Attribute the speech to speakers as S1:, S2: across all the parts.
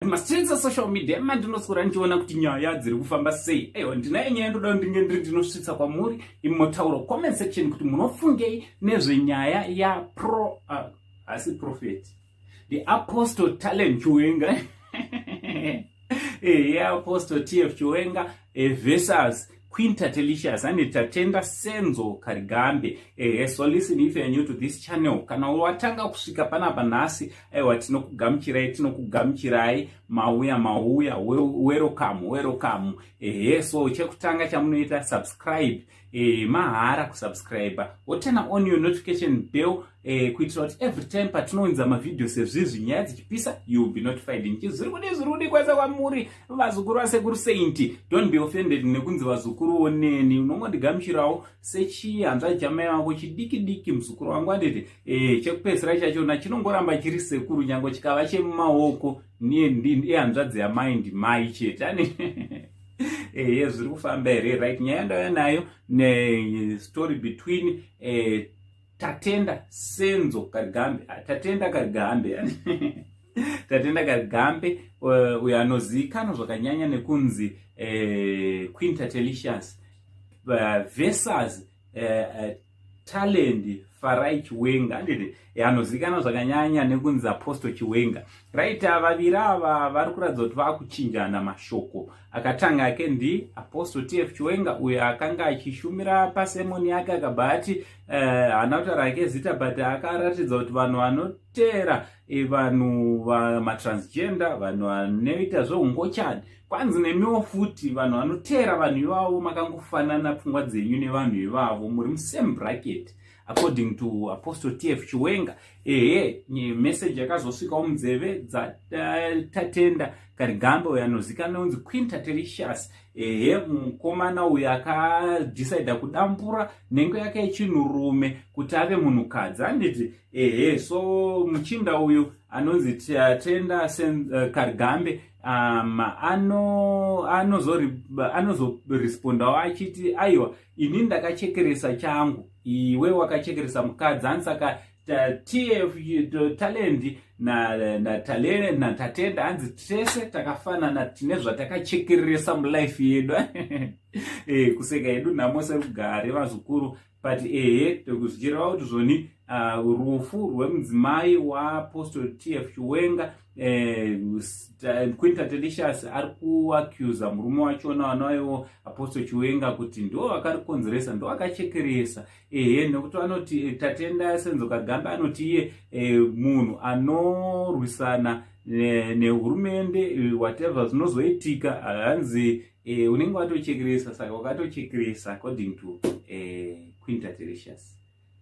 S1: Mastreets esocial media mandinoswera ndichiona kuti nyaya dziri kufamba sei. Aiwa, ndinaye nyaya ndoda ndinge ndiri ndinosvitsa kwamuri imotauro comment section kuti munofungei nezvenyaya yapro asi prophet the Apostle Talent Chiwenga, yeApostle TF Chiwenga versus Queen Tatelicious ane Tatenda Senzo Karigambe. So listen, if you are new to this channel, kana watanga kusvika panapa nhasi, aiwa, tinokugamuchirai, tinokugamuchirai. Mauya, mauya, welcome, welcome. Ehe, so chekutanga chamunoita, subscribe. Mahara kusubscribe, woturn on your notification bell kuitira kuti every time patinounza mavhidhiyo sezvizvi, nyaya dzichipisa, you will be notified. Nchi zviri kudi, zviri kudi kwese kwamuri, vazukuru vasekuru Saint. Don't be offended nekunzi vazukuruwo neni, unongondigamuchirawo sechihanzvadzi chamai vako chidiki diki, muzukuru wangu, anditi? Chekupedzisira chachona chinongoramba chiri sekuru, nyange chikava chemumaoko, ihanzvadzi yamai, ndimai chete ane. Ehe, zviri kufamba here? Right, nyaya ndauya nayo nestory between Tatenda Senzo Karigambe, ah, Tatenda Karigambe, Tatenda Karigambe, uyo anozivikanwa zvakanyanya nekunzi Queen Tatelicious, versus Talent Farai Chiwenga, anditi? Anozivikanwa zvakanyanya nekunzi Apostle Chiwenga. Right, vaviri ava vari kuratidza kuti vakuchinjana mashoko. Akatanga ake ndi Apostle TF Chiwenga, uyo akanga achishumira pasermon yake, akabva ati, haana kutaura ake zita, but akaratidza kuti vanhu vanoteera vanhu vamatransgender, vanhu vanoita zveungochani, kwanzi nemiwo futi vanhu vanoteera vanhu ivavo makangofanana pfungwa dzenyu nevanhu ivavo, muri musame bracket, according to Apostle TF Chiwenga. Ehe, message yakazosvikawo munzeve dzaTatenda Karigambe, uyo anozikanwa kunzi Queen Tatelicious. Ehe, mukomana uyo akadecida kudambura nhengo yake yechinhurume kuti ave munhukadzi, handiti? Ehe, so muchinda uyu anonzi Tatenda Karigambe anozorespondawo achiti, "Aiwa, ini ndakachekeresa changu, iwe wakachekeresa mukadzi." Ani saka TF Talent naTatenda hanzi tese takafanana, tine zvatakachekeresa mulife yedu. Kuseka yedu nhamo serugare, vazukuru, but ehe, zvichireva kuti zvoni rufu rwemudzimai waApostle TF Chiwenga, Queen Tatelicious ari kuaccusa murume wachona wanaiwo Apostle Chiwenga kuti ndo vakarikonzeresa, ndo vakachekeresa. Ehe, nekuti vanoti Tatenda Senzo Karigambe anoti iye munhu anorwisana nehurumende, whatever zvinozoitika, hanzi unenge watochekeresa, saka wakatochekeresa, according to Queen Tatelicious.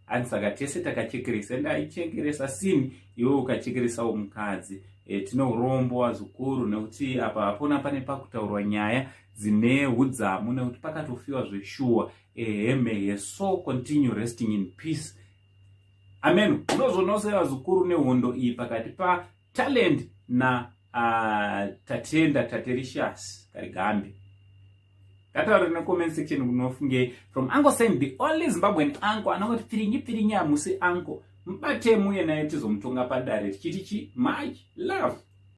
S1: Hanzi saka tese takachekeresa, ende aichekeresa sini, iwe ukachekeresawo mukadzi. Tine urombo, vazukuru, nekuti apa hapona pane pakutaurwa nyaya dzine udzamu, nekuti pakatofiwa zveshuwa. Ehe, may her soul continue resting in peace, amen. Unozoonawo sevazukuru nehondo iyi pakati paTalent na Tatenda Tatelicious Karigambe. Ngataure necomment section kunofungei. From Uncle Saint, the only Zimbabwean uncle anongoti pfirinyi pfirinyi, hamusi uncle, mubate muye naye tizomutonga padare tichiti chi. Much love.